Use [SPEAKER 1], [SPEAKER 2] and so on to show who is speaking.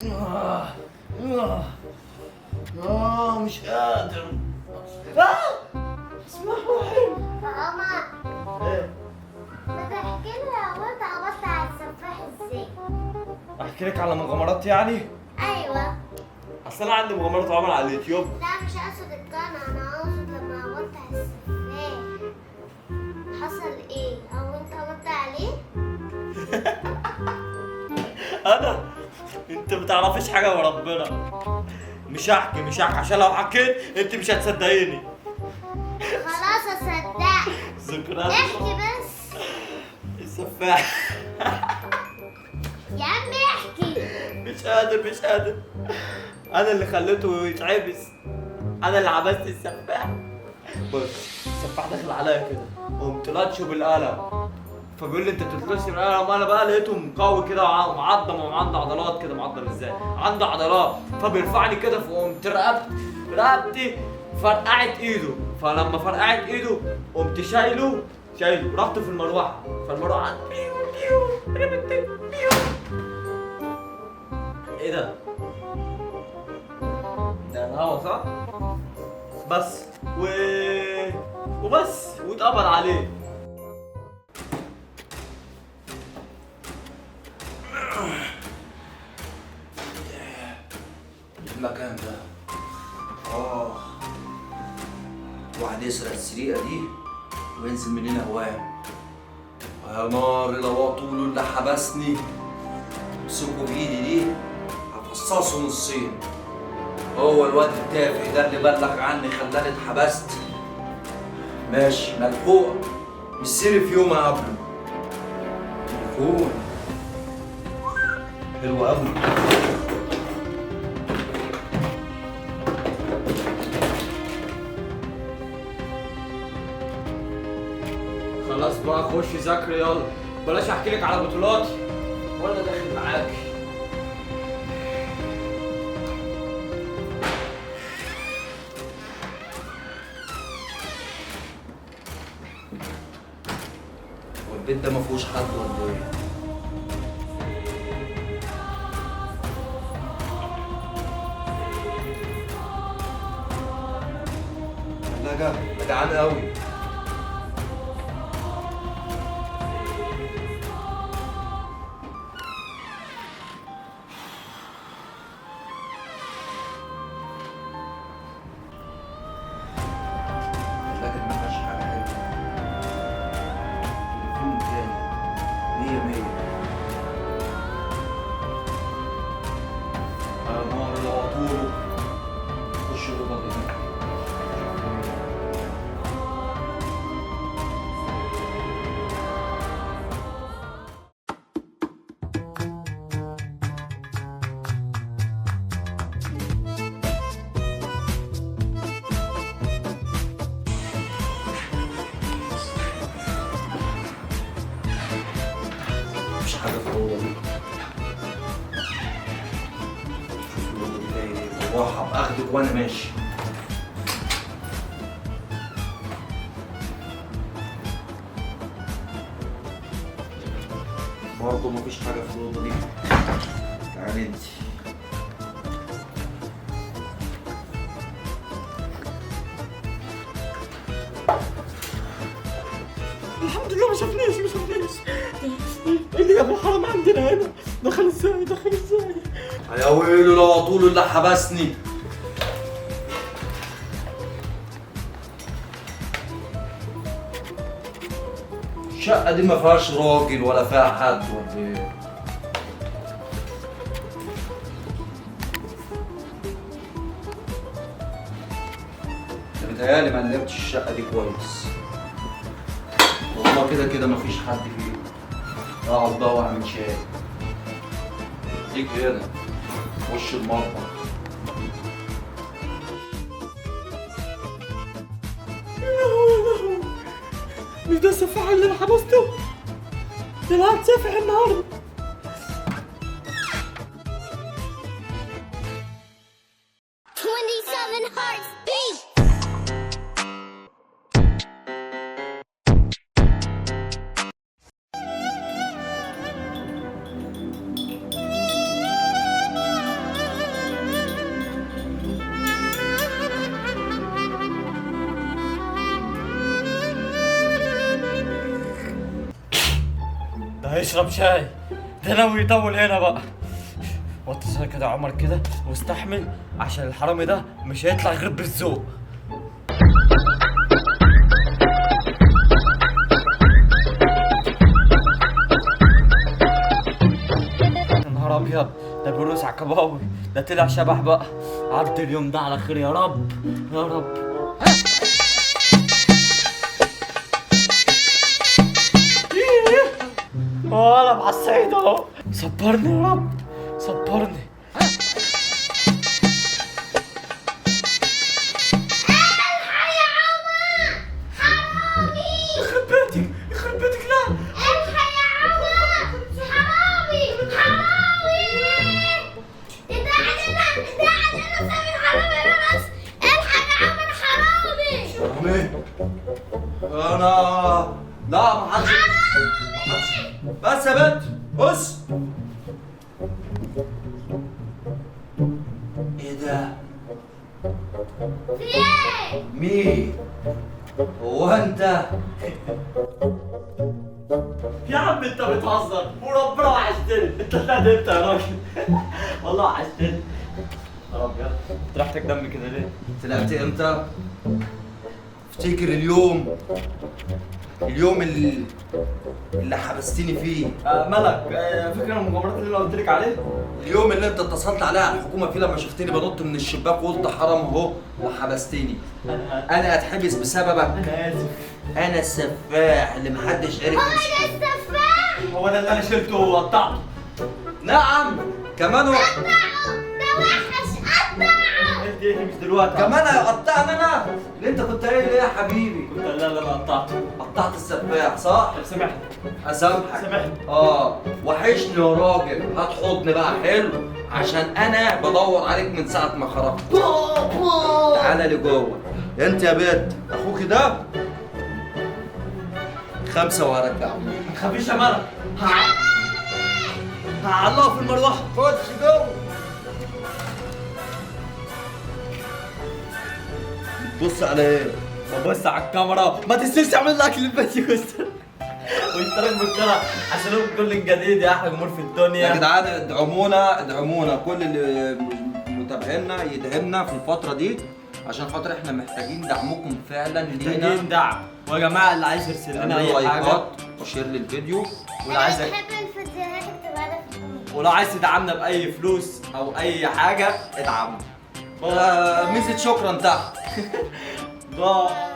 [SPEAKER 1] آه. آه. آه مش قادر. آه. بسم الله الرحمن الرحيم.
[SPEAKER 2] ماما،
[SPEAKER 1] إيه؟
[SPEAKER 2] ما تحكي لنا هو انت عبطت على السفاح ازاي؟
[SPEAKER 1] احكي لك على مغامرات يعني؟
[SPEAKER 2] ايوه.
[SPEAKER 1] اصل انا عندي مغامرات عمر على اليوتيوب.
[SPEAKER 2] لا مش اقصد القناة، انا اقصد لما عبطت على السفاح حصل ايه؟ او انت عبطت عليه؟
[SPEAKER 1] انا انت ما تعرفيش حاجة وربنا. مش هحكي مش هحكي عشان لو حكيت انت مش هتصدقيني.
[SPEAKER 2] خلاص اصدقك.
[SPEAKER 1] ذكريات
[SPEAKER 2] احكي بس
[SPEAKER 1] السفاح.
[SPEAKER 2] يا عم احكي.
[SPEAKER 1] مش قادر مش قادر. انا اللي خليته يتعبس، انا اللي عبست السفاح. بص السفاح دخل عليا كده وقمت لطشه بالقلم، فبيقول لي انت بتتلطش بالقلم. انا بقى لقيته مقوي كده ومعضم وعنده عضلات كده. معضم ازاي؟ عنده عضلات. فبيرفعني كده فقمت رقبتي فرقعت ايده. فلما فرقعت ايده قمت شايله رحت في المروحة، فالمروحه بيو بيو بيو. ايه ده؟ ده الهوا صح؟ بس وبس واتقبض عليه.
[SPEAKER 3] المكان ده واحد يسرق السرقة دي وينزل مننا هوام. يا نار لو طوله اللي حبسني، امسكوا بايدي دي هفصصه نصين. هو الواد التافه ده اللي بلغ عني خلاني اتحبست. ماشي ملحوق، مش سيري في يوم اقابله. تليفون حلو قوي.
[SPEAKER 1] خلاص بقى خش ذاكري يلا، بلاش احكي لك على بطولاتي وانا داخل معاكي.
[SPEAKER 3] هو البيت ده ما فيهوش حد ولا ايه؟ لا ده جعان قوي. لكن ما فيهاش حاجة حلوة. تليفون تاني مية مية. يا نار لو عطوله. خش الأوضة دي. مفيش حاجة في الأوضة دي. شوف الأوضة دي فيها إيه. بالراحة بأخدك وأنا ماشي. برضه مفيش حاجة في الأوضة دي. تعالي انتي.
[SPEAKER 1] الحمد لله ما شافنيش ما شافنيش. ايه اللي جاب الحرام عندنا هنا؟ دخل ازاي؟ دخل ازاي؟
[SPEAKER 3] يا ويلو لو عطوله اللي حبسني. الشقة دي ما فيهاش راجل ولا فيها حد ولا ايه؟ ده بيتهيألي ما قلبتش الشقة دي كويس. والله كده كده مفيش حد فيه. اقعد بقى واعمل شاي. ليك هنا خش المطبخ.
[SPEAKER 1] يا لهوي يا لهوي، مش ده السفاح اللي انا حبسته؟ ده انا هتسافح النهارده.
[SPEAKER 2] 27 hearts beat.
[SPEAKER 1] اشرب شاي، ده ناوي يطول هنا بقى. وطي كده يا عمر كده واستحمل، عشان الحرامي ده مش هيطلع غير بالذوق. يا نهار ابيض، ده بيرقص على الكباوي، ده طلع شبح بقى. عدي اليوم ده على خير يا رب يا رب. انا مع السيد اهو. صبرني يا رب صبرني.
[SPEAKER 2] الحق يا عمر، حرامي.
[SPEAKER 1] يخرب بيتك يخرب بيتك. لا
[SPEAKER 2] الحق يا عمر، حرامي حرامي. ده علينا ده علينا سامي الحرامي رقص. الحق يا عمر، حرامي.
[SPEAKER 3] حرامي؟ انا لا، ما حدش. بس يا بنت بص. ايه ده؟
[SPEAKER 2] في ايه؟
[SPEAKER 3] مين؟ هو انت؟
[SPEAKER 1] يا عم انت بتهزر وربنا وحشتني. انت طلعت امتى يا راجل؟ والله وحشتني. يا رب يا ريحتك دم كده ليه؟
[SPEAKER 3] طلعت امتى؟ افتكر اليوم، اليوم اللي حبستني فيه.
[SPEAKER 1] ملك، فاكر المغامرات اللي انا قلت لك عليه؟
[SPEAKER 3] اليوم اللي انت اتصلت عليا على الحكومة فيه لما شفتني بنط من الشباك وقلت حرام اهو وحبستني. انا اتحبس بسببك.
[SPEAKER 1] انا اسف.
[SPEAKER 3] انا السفاح اللي محدش عرف.
[SPEAKER 2] هو ده السفاح؟
[SPEAKER 1] هو ده اللي انا شلته وقطعته.
[SPEAKER 3] نعم كمان
[SPEAKER 2] قطعه، ده وحش، قطعه.
[SPEAKER 1] اهدي اهدي، مش دلوقتي.
[SPEAKER 3] كمان هيقطعني انا اللي انت كنت قايل ايه يا حبيبي؟
[SPEAKER 1] كنت لا لا انا قطعته.
[SPEAKER 3] قطعت السفاح صح؟
[SPEAKER 1] طب سامحني.
[SPEAKER 3] اسامحك.
[SPEAKER 1] سامحني.
[SPEAKER 3] وحشني يا راجل. هات حضن بقى حلو، عشان انا بدور عليك من ساعة ما خرجت. تعالى لجوه انت يا بنت. اخوك ده 5 وهرجعه.
[SPEAKER 1] ما تخافيش يا ملك، هعلقه في المروحة.
[SPEAKER 3] خش جوه. بص على ايه؟
[SPEAKER 1] ببص على الكاميرا. ما تنسوش تعمل like للفيديو واشتراك بالقناة عشان لكم كل جديد يا احلى جمهور في الدنيا.
[SPEAKER 3] يا جدعان ادعمونا ادعمونا، كل اللي متابعينا يدعمنا في الفترة دي، عشان خاطر احنا محتاجين دعمكم فعلا لينا.
[SPEAKER 1] محتاجين دعم. ويا جماعة اللي عايز يرسل لنا اي حاجة
[SPEAKER 3] و share للفيديو،
[SPEAKER 1] واللي عايز
[SPEAKER 2] بحب الفيديوهات اكتبها لنا في ال comment،
[SPEAKER 1] ولو عايز تدعمنا باي فلوس او اي حاجة ادعمنا.
[SPEAKER 3] ميزة شكرا تحت.
[SPEAKER 1] bye.